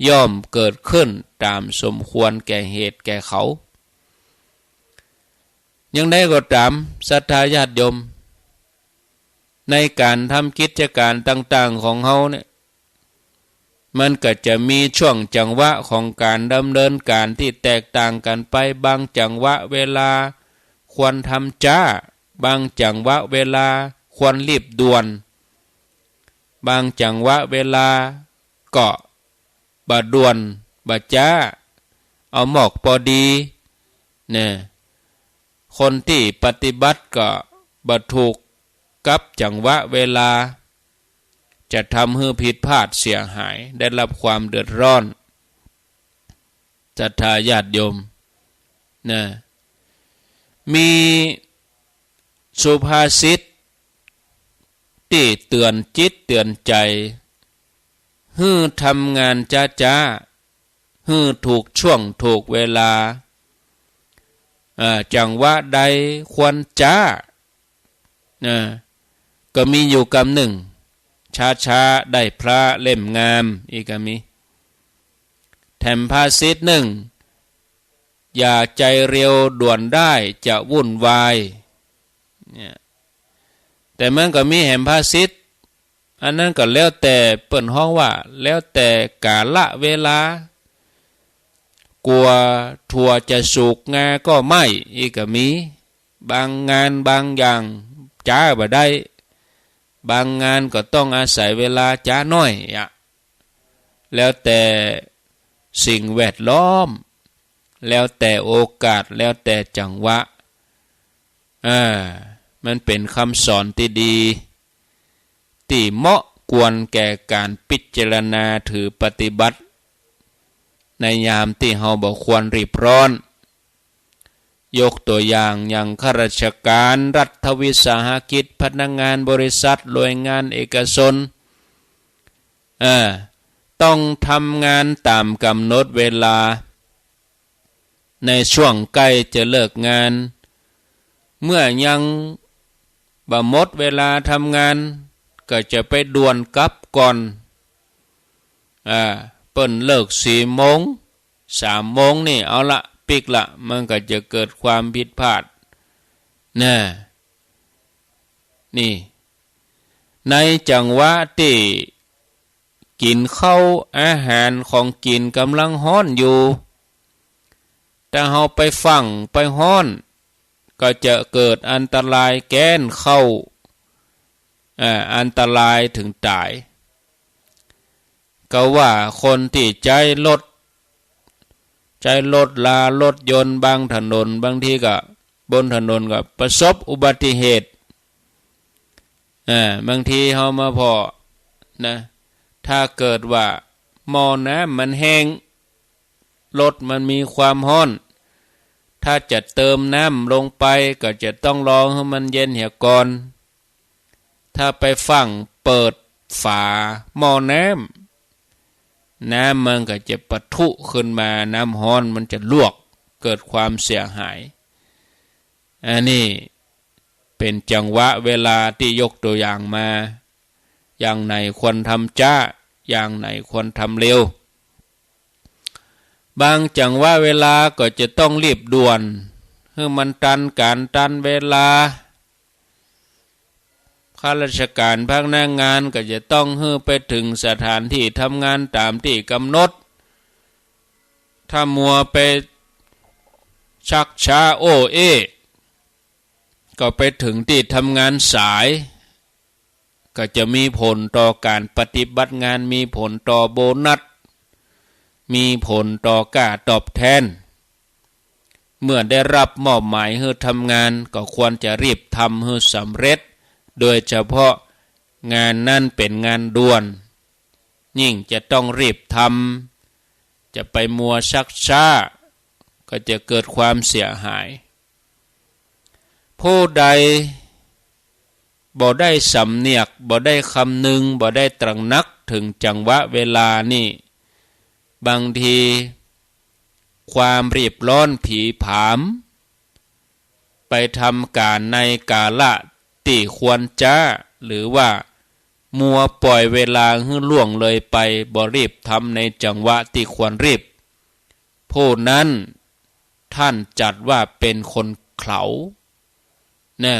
ย่อมเกิดขึ้นต๋ามสมควรแก่เหตุแก่เขา อย่างใดก็ต๋าม ศรัทธาญาติโยม ในก๋านทำกิจก๋านต่างๆ ของเฮาเนี่ย มันก็จะมีช่วงจังหวะของก๋านดำเนินก๋านตี้แตกต่างกั๋นไป บางจังหวะเวลาควรทำจ๊า บางจังหวะเวลาควรรีบด่วน บางจังหวะเวลาก็บ่ด่วนบ่จ๊า เอาหมอกปอดี เนี่ย คนตี้ปฏิบัติก็บ่ถูกกับจังหวะเวลา จะทำหื้อผิดพลาดเสียหาย ได้รับความเดือดร้อน ศรัทธาญาติโยม นะ มีสุภาษิตตี้เตือนจิตเตือนใจ๋ หื้อทำงานจ๊าๆ หื้อถูกช่วงถูกเวลา อ่า จังหวะใดควรจ๊า นะ ก็มีอยู่กำนึ่ง ช้าๆ ได้พระเล่มงาม อี้ก็มี แถมภาษิตนึ่ง อย่าใจ๋เร็วด่วนด้ายจะวุ่นวาย เนี่ย แต่มันก็มีแหมภาษิต อันนั้นก็แล้วแต่เปิ้นฮ้องว่า แล้วแต่กาละเวลา กั๋วถั่วจะสุกงาก็ไหม้ อี้ก็มี บางงานบางอย่างจ๊าบ่ได้ บางงานก็ต้องอาศัยเวลาจ๊าน้อยอะ แล้วแต่สิ่งแวดล้อม แล้วแต่โอกาส แล้วแต่จังหวะ อ่า มันเป๋นกำสอนตี้ดี ตี้เหมาะควรแก่ก๋านพิจารณาถือปฏิบัติ ในยามตี้เฮาบ่ควรรีบร้อน ยกตั๋วอย่าง อย่างข้าราชก๋าน รัฐวิสาหกิจ พนักงานบริษัท หน่วยงานเอกชน เออ ต้องทำงานต๋ามก๋ำหนดเวลา ในช่วงใก้จะเลิกงาน เมื่อยังบ่หมดเวลาทำงาน ก็จะไปด่วนกลับก่อน อ่า เปิ้นเลิกสี่โมง สามโมงนี่ เอาละ ปิ๊กละ มันก็จะเกิดความผิดพลาด นะ นี่ ในจังหวะตี้กิ๋นข้าว อาหารของกิ๋นก่ำลังฮ้อนอยู่ ถ้าเฮาไปฟั่งไปฮ้อน ก็จะเกิดอันตรายแก่นเข้า อ่า อันตรายเถิงต๋าย ก็ว่าคนตี้ใจ๊รถ ใจ๊รถรา รถยนต์ บางถนน บางทีก็บนถนนก็ประสบอุบัติเหตุ อ่า บางทีเฮามาผ่อนะ ถ้าเกิดว่าหม้อน้ำมันแห้ง รถมันมีความฮ้อน ถ้าจะเติมน้ำลงไปก็จะต้องรอหื้อมันเย็นเหียก่อน ถ้าไปฟั่งเปิดฝาหม้อน้ำ น้ำมันก็จะปะทุขึ้นมา น้ำฮ้อนมันจะลวก เกิดความเสียหาย อันนี้เป๋นจังหวะเวลาตี้ยกตั๋วอย่างมา อย่างไหนควรทำจ๊า อย่างไหนควรทำเร็ว บางจังหวะเวลาก็จะต้องรีบด่วน หื้อมันตันก๋านตันเวลา ข้าราชก๋านพนักงานก็จะต้องหื้อไปเถิงสถานตี้ทำงานต๋ามตี้ก๋ำหนด ถ้ามัวไปชักช้าโอ้เอ้ ก็ไปเถิงตี้ทำงานสาย ก็จะมีผลต่อก๋านปฏิบัติงาน มีผลต่อโบนัส มีผลต่อก้าตอบแทน เมื่อได้รับมอบหมายหื้อทำงาน ก็ควรจะรีบทำหื้อสำเร็จ โดยเฉพาะงานนั้นเป๋นงานด่วน ยิ่งจะต้องรีบทำ จะไปมัวชักช้า ก็จะเกิดความเสียหาย ผู้ใดบ่ได้สำเนียก บ่ได้คำนึง บ่ได้ตระหนักเถิงจังหวะเวลานี่ บางทีความรีบร้อนผลีผลาม ไปทำก๋านในกาละตี้ควรจ๊า หรือว่ามัวป่อยเวลาหื้อล่วงเลยไป บ่รีบทำในจังหวะตี้ควรรีบ ผู้นั้นท่านจัดว่าเป๋นคนเขลา นะ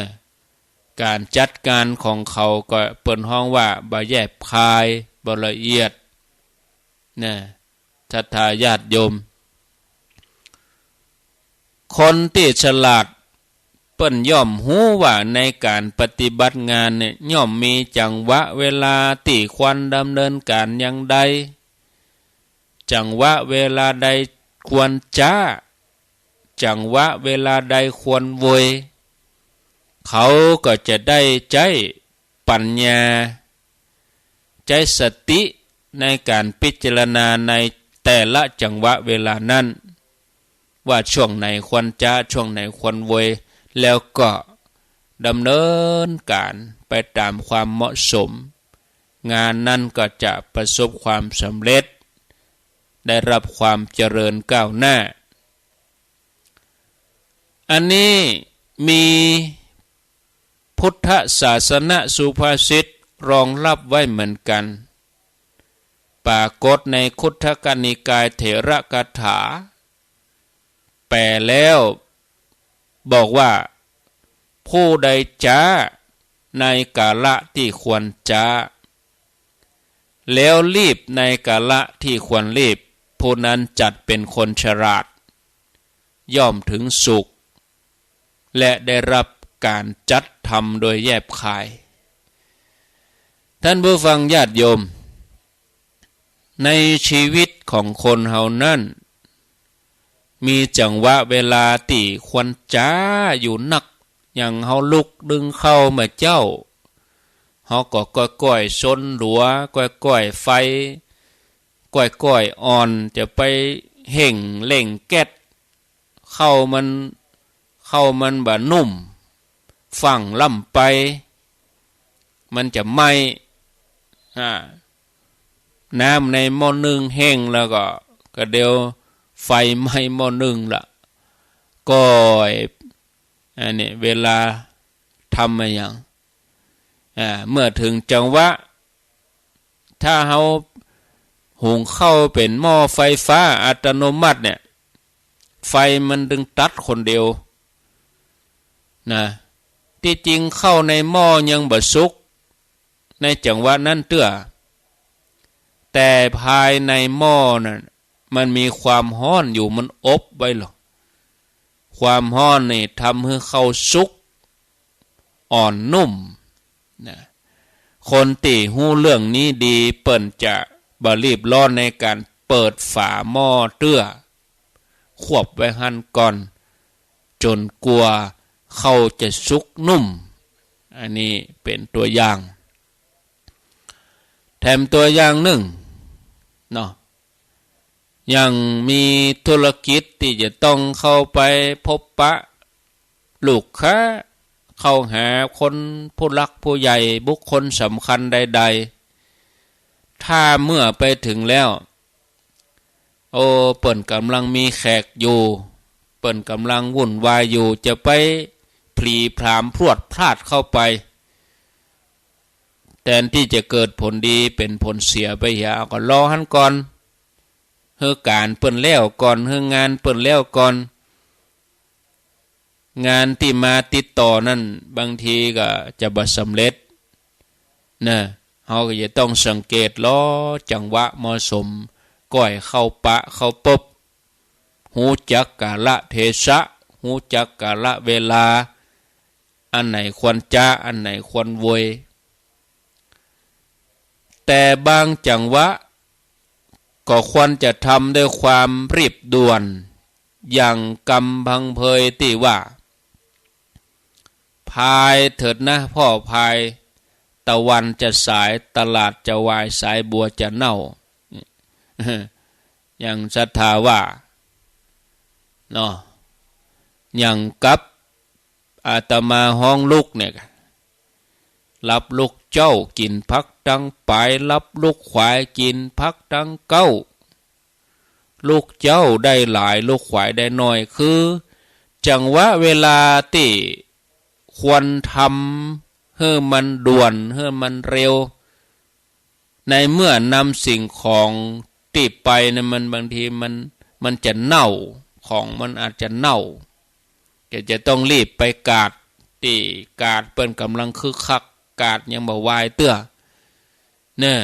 ก๋านจัดก๋านของเขาก็เปิ้นฮ้องว่าบ่แยบคาย บ่ละเอียด นะ ศรัทธาญาติโยม คนตี้ฉลาดเปิ้นย่อมฮู้ว่าในก๋านปฏิบัติงานเนี่ย ย่อมมีจังหวะเวลาตี้ควรดำเนินก๋านอย่างใด จังหวะเวลาใดควรจ๊า จังหวะเวลาใดควรโวย เขาก็จะได้ใจ๊ปัญญา ใจ๊สติในก๋านพิจารณาในแต่ละจังหวะเวลานั้น ว่าช่วงไหนควรจ๊า ช่วงไหนควรโวย แล้วก็ดำเนินก๋านไปต๋ามความเหมาะสม งานนั้นก็จะประสบความสำเร็จ ได้รับความเจริญก้าวหน้า อันนี้มีพุทธศาสนสุภาษิตรองรับไว้เหมือนกั๋น ปรากฏในคุตทกนิกายเถรกถา แปลแล้วบอกว่า ผู้ใดจ๊าในกาละตี้ควรจ๊า แล้วรีบในกาละตี้ควรรีบ ผู้นั้นจัดเป๋นคนฉลาด ย่อมถึงสุข และได้รับก๋านจัดธรรมโดยแยบคาย ท่านผู้ฟังญาติโยม ในชีวิตของคนเฮานั้น มีจังหวะเวลาตี้ควรจ๊าอยู่นัก อย่างเฮาลุกนึ่งข้าวเมื่อเจ๊า เฮาก็ก้อยๆ ซนหลัว ก้อยๆ ไฟ ก้อยๆ อ่อน จะไปเฮ่งเร่งแก๊ส ข้าวมัน ข้าวมันบ่นุ่ม ฟั่งล้ำไป มันจะไหม้ อ่า น้ำในหม้อนึ่งแห้งแล้วก็ ก็เดี๋ยวไฟไหม้หม้อนึ่งละ ก้อย อันนี้เวลาทำอะหยัง อ่า เมื่อเถิงจังหวะ ถ้าเฮาหุงข้าวเป๋นหม้อไฟฟ้าอัตโนมัติเนี่ย ไฟมันตึงตัดคนเดียวนะ ตี้จริงข้าวในหม้อยังบ่สุกในจังหวะนั้นเตื้อ แต่ภายในหม้อนั่นมันมีความฮ้อนอยู่ มันอบไว้หรอ ความฮ้อนนี่ทำหื้อข้าวสุก อ่อนนุ่มนะ คนตี้ฮู้เรื่องนี้ดี เปิ้นจะบ่รีบร้อนในก๋านเปิดฝาหม้อเตื้อ ควบไว้หั้นก่อน จ๋นกว่าข้าวจะสุกนุ่ม อันนี้เป๋นตั๋วอย่าง แถมตั๋วอย่างนึ่งเนาะ อย่างมีธุรกิจตี้จะต้องเข้าไปพบปะลูกค้า เข้าหาคนผู้หลักผู้ใหญ่ บุคคลสำคัญใดๆ ถ้าเมื่อไปเถิงแล้ว โอ้ เปิ้นก่ำลังมีแขกอยู่ เปิ้นก่ำลังวุ่นวายอยู่ จะไปผลีผลามพรวดพลาดเข้าไป แตนตี้จะเกิดผลดีเป๋นผลเสียไปเหีย เอาก็รอหั้นก่อน หื้อก๋านเปิ้นแล้วก่อน หื้องานเปิ้นแล้วก่อน งานตี้มาติดต่อนั่นบางทีก็จะบ่สำเร็จนะ เฮาก็จะต้องสังเกตรอจังหวะเหมาะสม ก้อยเข้าปะเข้าปบ ฮู้จักกาละเทศะ ฮู้จักกาละเวลา อันไหนควรจ๊า อันไหนควรโวย แต่บางจังหวะก็ควรจะทำด้วยความรีบด่วน อย่างกำพังเพยตี้ว่า พายเถิดนะพ่อพาย ตะวันจะสาย ตลาดจะวาย สายบัวจะเน่า อย่างศรัทธาว่าเนาะ อย่างกับอาตมาฮ้องลุกเนี่ย ลับลุกเจ๊ากิ๋นผักตังป๋าย ลับลุกขวายกิ๋นผักตังเก๊า ลุกเจ๊าได้หลาย ลุกขวายได้น้อย คือจังหวะเวลาตี้ควรทำหื้อมันด่วน หื้อมันเร็ว ในเมื่อนำสิ่งของตี้ไปนั้นมันบางทีมัน มันจะเน่า ของมันอาจจะเน่า ก็จะต้องรีบไปก๋าด ตี้ก๋าดเปิ้นก่ำลังคึกคัก ก๋าดยังบ่วายเตื้อ เน่อ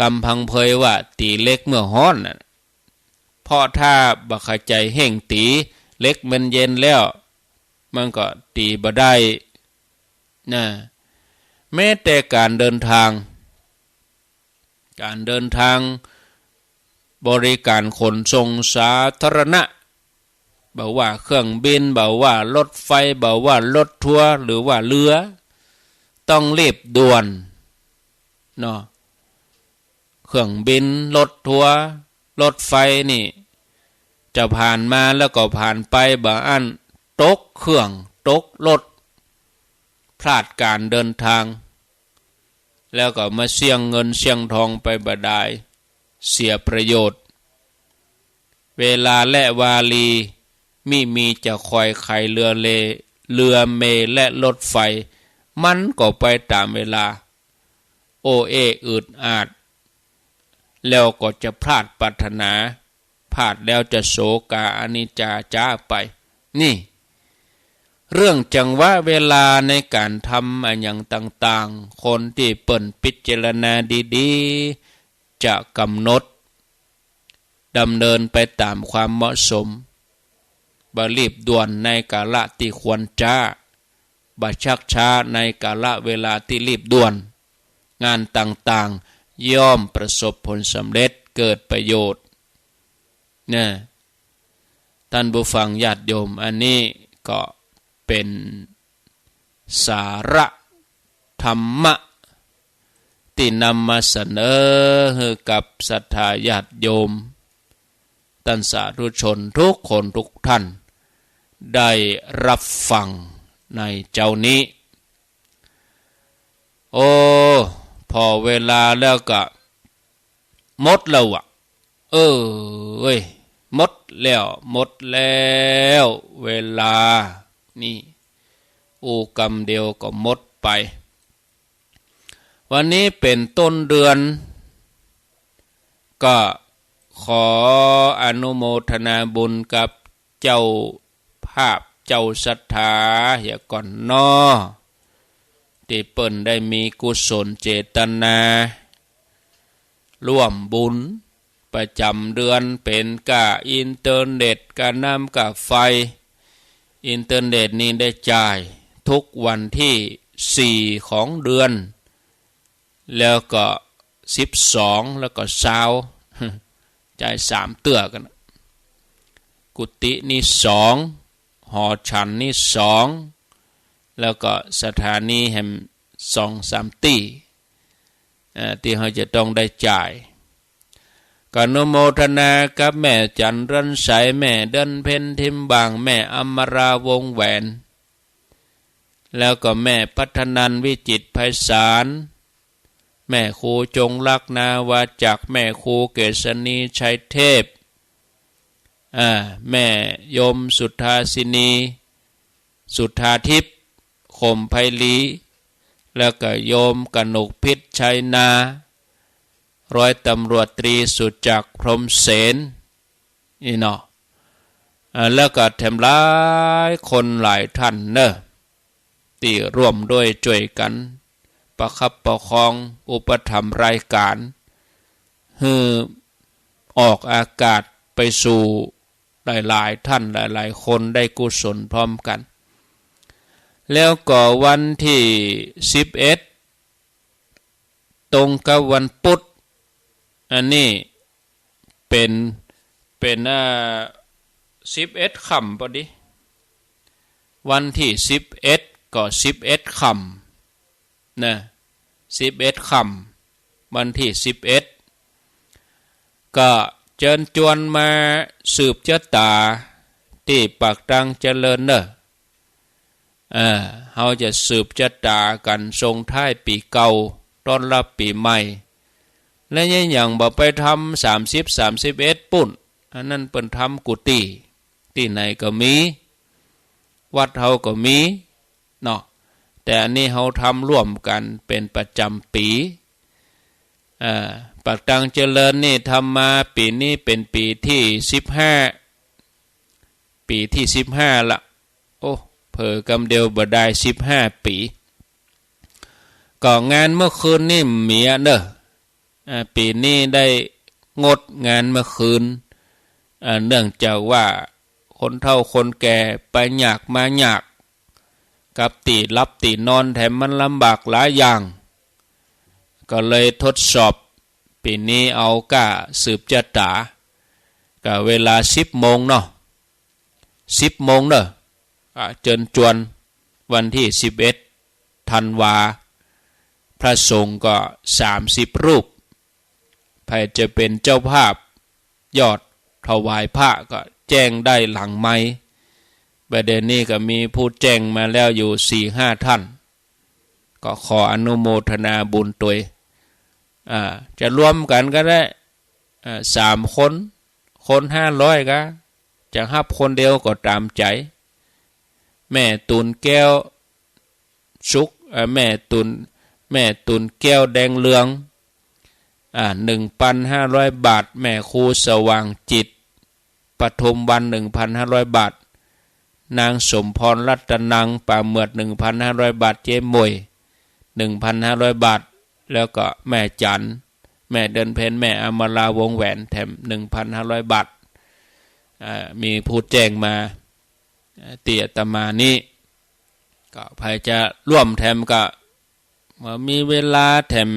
กำพังเพยว่าตี๋เหล็กเมื่อฮ้อนน่ะ เพราะถ้าบ่เข้าใจ๋เฮ่งตี๋ เหล็กมันเย็นแล้ว มันก็ตี๋บ่ได้นะ แม้แต่ก๋านเดินทาง ก๋านเดินทาง บริการขนส่งสาธารณะ บ่ว่าเครื่องบิน บ่ว่ารถไฟ บ่ว่ารถทัวร์ หรือว่าเรือ ต้องรีบด่วนเนาะ เครื่องบิน รถทัวร์ รถไฟนี่ จะผ่านมาแล้วก็ผ่านไป บ่อั้นตกเครื่อง ตกรถ พลาดก๋านเดินทาง แล้วก็มาเสี้ยงเงินเสี้ยงทองไปบ่ดาย เสียประโยชน์ เวลาและวาลี มิมีจะคอยไขเรือเล เรือเมล์และรถไฟ มันก็ไปต๋ามเวลา โอเออึดอัด แล้วก็จะพลาดปรารถนา พลาดแล้วจะโศกาอนิจจาจ๊าไป นี่ เรื่องจังหวะเวลาในก๋านทำอะหยังต่างๆ คนตี้เปิ้นพิจารณาดีๆ จะกำหนด ดำเนินไปต๋ามความเหมาะสม บ่รีบด่วนในกาละตี้ควรจ๊า บ่ชักช้าในกาละเวลาตี้รีบด่วน งานต่างๆ ย่อมประสบผลสำเร็จ เกิดประโยชน์ นะ ท่านผู้ฟังญาติโยม อันนี้ก็เป๋นสาระ ธรรมะ ตี้นำมาเสนอหื้อกับศรัทธาญาติโยม ต้านสาธุชนทุกคนทุกท่าน ได้ฮับฟังในเจ๊านี้ โอ้ ผ่อเวลาแล้วก็หมดแล้วอะ เออ เว้ย หมดแล้ว หมดแล้ว เวลานี่ อู้กำเดียวก็หมดไป วันนี้เป๋นต้นเดือน ก็ขออนุโมทนาบุญกับเจ้าภาพเจ้าศรัทธาเหียก่อนน้อ ตี้เปิ้นได้มีกุศลเจตนา ร่วมบุญประจ๋ำเดือน เป๋นก้าอินเทอร์เน็ต ก้าน้ำ ก้าไฟ อินเทอร์เน็ตนี่ได้จ่ายทุกวันตี้สี่ของเดือน แล้วก็สิบสอง แล้วก็ซาว จ่ายสามเตื้อกั๋น กุฏินี่สอง หอฉันนี่สอง แล้วก็สถานีแหมสองสามตี้ เอ่อ ตี้เฮาจะต้องได้จ่าย ก็อนุโมทนากับแม่จั๋นเรือนใส แม่เดือนเพ็ญ ทิมบ่าง แม่อมราวงศ์แหวน แล้วก็แม่พัฒนันท์ วิจิตรไพศาล แม่ครูจงรัก นาวาจักร แม่ครูเกษณี ชัยเทพ อ่า แม่โยมสุทาสินี สุทาทิพย์ คมไพลี แล้วก็โยมกนกพิษ ชัยนา ร้อยตำรวจตรีสุจักร พรหมเสน นี่เนาะ อ่า แล้วก็แถมหลายคนหลายท่านเนอะ ตี้ร่วมด้วยจ้วยกั๋น ประคับประคอง อุปถัมภ์รายก๋าน หื้อออกอากาศไปสู่หลายๆ ท่านหลายๆ คนได้กุศลพร้อมกั๋น แล้วก็วันตี้สิบเอ็ด ตรงกับวันพุธ อันนี้เป๋น เป๋น อ่า สิบเอ็ดค่ำปอดี วันตี้สิบเอ็ด ก็สิบเอ็ดค่ำนะ สิบเอ็ดค่ำ วันตี้สิบเอ็ด ก็เจิญจวนมาสืบจะต๋าตี้ปากตางเจริญเนอะ เออ เฮาจะสืบจะต๋ากั๋นส่งท้ายปี๋เก่า ต้อนรับปี๋ใหม่ และยังบ่ไปทำสามสิบ สามสิบเอ็ด ปู๊น อันนั้นเปิ้นทำกุฏิ ตี้ไหนก็มี วัดเฮาก็มีเนาะ แต่อันนี้เฮาทำร่วมกั๋นเป๋นประจ๋ำปี๋ อ่า ปากตางเจริญนี่ทำมาปี๋นี้เป๋นปี๋ตี้สิบห้า ปี๋ตี้สิบห้าละ โอ้ เผลอกำเดียวบ่ได้สิบห้าปี๋ ก็งานเมื่อคืนนี่เมียเนอะ อ่า ปี๋นี้ได้งดงานเมื่อคืน อ่า เนื่องจากว่าคนเฒ่าคนแก่ไปยากมายาก กับตี้หลับตี้นอนแถมมันลำบากหลายอย่าง ก็เลยทดสอบ ปี๋นี้เอาก้าสืบจะต๋า ก็เวลาสิบโมงเนาะ สิบโมงเนอะ อ่า เจิญจวนวันตี้สิบเอ็ดธันวา พระสงฆ์ก็สามสิบรูป ใผจะเป๋นเจ้าภาพยอดถวายพระก็แจ้งได้หลังไมค์ บ่าเดี่ยวนี้ก็มีผู้แจ้งมาแล้วอยู่สี่ห้าท่าน ก็ขออนุโมทนาบุญตวย อ่า จะรวมกั๋นก็ได้ อ่า สามคน คนห้าร้อยก็ จะฮับคนเดียวก็ต๋ามใจ๋ แม่ตุ่นแก้วสุข เอ่อ แม่ตุ่น แม่ตุ่นแก้วแดงเรือง อ่า หนึ่งพันห้าร้อยบาท แม่ครูสว่างจิต ปทุมวรรณ หนึ่งพันห้าร้อยบาท นางสมพรรัตนัง ป่าเหมือด หนึ่งพันห้าร้อยบาท เจ๊หมวย หนึ่งพันห้าร้อยบาท แล้วก็แม่จั๋น แม่เดือนเพ็ญ แม่อมราวงศ์แหวน แถม หนึ่งพันห้าร้อยบาท อ่า มีผู้แจ้งมา อ่า ตี้อาตมานี้ ก็ใผจะร่วมแถมก็ เมื่อมีเวลาแถม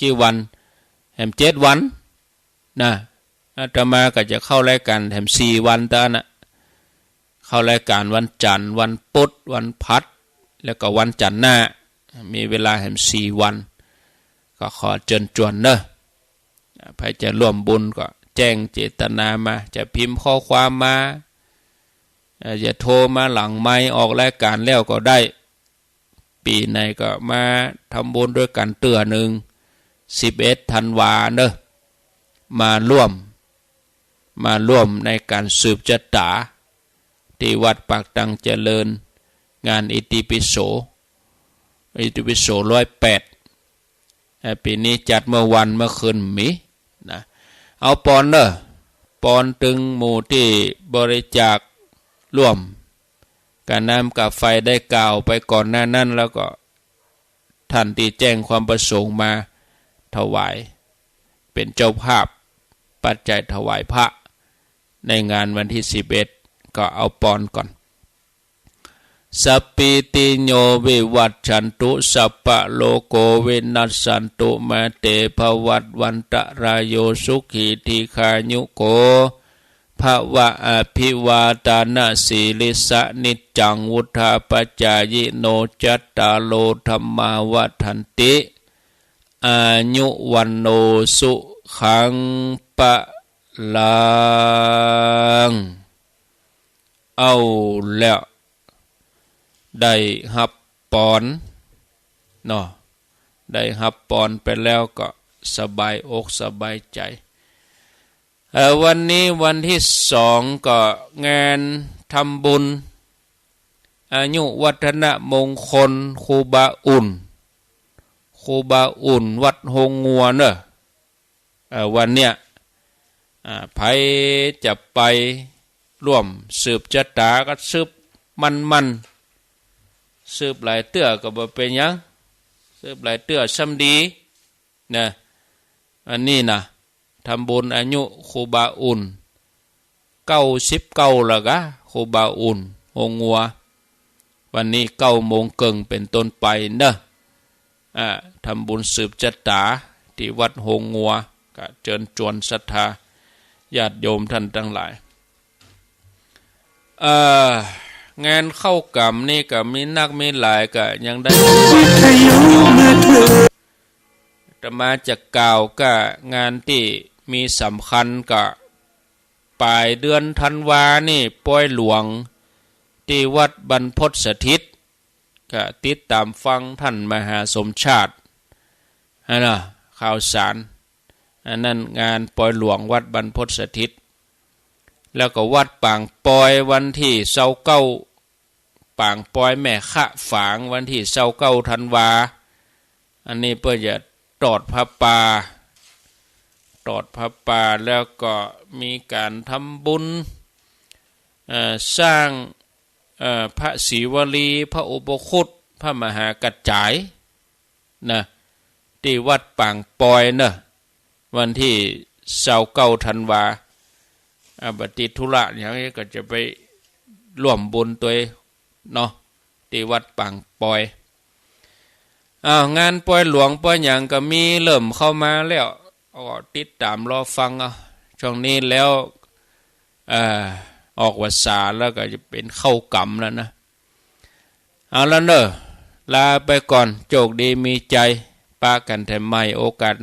กี่วัน แถมเจ็ดวันนะ อาตมาก็จะเข้ารายก๋านแถมสี่วันเต้านั้นนะ เข้ารายก๋านวันจั๋นทร์ วันพุธ วันพฤหัส แล้วก็วันจั๋นทร์หน้า มีเวลาแหมสี่วัน ก็ขอเจิญจวนเนาะ ใผจะร่วมบุญก็แจ้งเจตนามา จะพิมพ์ข้อความมา เอ่อ จะโทรมาหลังไมค์ออกรายการแล้วก็ได้ ปี๋ไหนก็มาทำบุญตวยกั๋นเตื้อนึ่ง สิบเอ็ดธันวาเนาะ มาร่วม มาร่วมในก๋านสืบจะต๋า ตี้วัดปากตังเจริญ งานอิติปิโส อิติปิโสร้อยแปด เอ่อ ปี๋นี้จัดเมื่อวันเมื่อคืนมีนะ เอาปอนเนาะ ปอนตึงหมู่ตี้บริจาคร่วม ก๋าน้ำก๋าไฟได้กล่าวไปก่อนหน้านั้น แล้วก็ต้านตี้แจ้งความประสงค์มาถวาย เป๋นเจ้าภาพปัจจัยถวายพระในงานวันตี้สิบเอ็ด ก็เอาปอนก่อน สัพพีติโยวิวัชชันตุ สัพพะโรโกวินัสสันตุ มาเตภวัตวันตะราโย สุขีทีฆายุโก ภะวะ อภิวาทานะสีลิสสะ นิจจังวุฑฒาปะจายิโน จัตตาโรธัมมาวัฑฒันติ อายุวัณโณ สุขัง พะลัง เอาแล้ว ได้ฮับปอนเนาะ ได้ฮับปอนไปแล้วก็สบายอกสบายใจ๋ เอ่อ วันนี้วันตี้สองก็งานทำบุญอายุวัฒนมงคลครูบาอุ่น ครูบาอุ่นวัดโฮงงัวเนาะ เอ่อ วันเนี้ย อ่า ใผจะไปร่วมสืบจะต๋าก็สืบมันๆ สืบหลายเตื้อก็บ่เป๋นหยัง สืบหลายเตื้อซ้ำดีนะ อันนี้นะ ทำบุญอายุครูบาอุ่น เก้าสิบเก้าแล้วกา ครูบาอุ่น โฮงงัว วันนี้เก้าโมงเกิ่งเป๋นต้นไปเนาะ อ่า ทำบุญสืบจะต๋าตี้วัดโฮงงัว ก็เจิญจวนศรัทธาญาติโยมต้านตังหลาย เอ่อ งานเข้ากรรมนี่ก็มีนักมีหลาย ก็ยังได้ อาตมาจะกล่าวก้างานตี้มีสำคัญก็ ป๋ายเดือนธันวานี่ ปอยหลวงตี้วัดบรรพตสถิต ก็ติดต๋ามฟังต้านมหาสมชาติ อันน่ะ ข่าวสาร อันนั้นงานปอยหลวงวัดบรรพตสถิต แล้วก็วัดปางปอยวันตี้ซาวเก้า ปางปอยแม่คะฝางวันตี้ซาวเก้าธันวา อันนี้เปิ้นจะตอดผ้าป่า ตอดผ้าป่า แล้วก็มีก๋านทำบุญ เอ่อ สร้าง เอ่อ พระศรีวลี พระอุปคุต พระมหากระจาย นะ ตี้วัดปางปอยเนาะ วันตี้ซาวเก้าธันวา อ่า บ่ติดธุระหยังก็จะไปร่วมบุญตวยเนาะ ตี้วัดปางปอย อ้าว งานปอยหลวงปอยหยังก็มีเริ่มเข้ามาแล้ว ก็ติดต๋ามรอฟังเอา ช่วงนี้แล้ว เอ่อ ออกพรรษาแล้วก็จะเป๋นเข้ากรรมแล้วนะ เอาละเนาะ ลาไปก่อน โจคดีมีชัย ปะกั๋นแถมใหม่โอกาสหน้า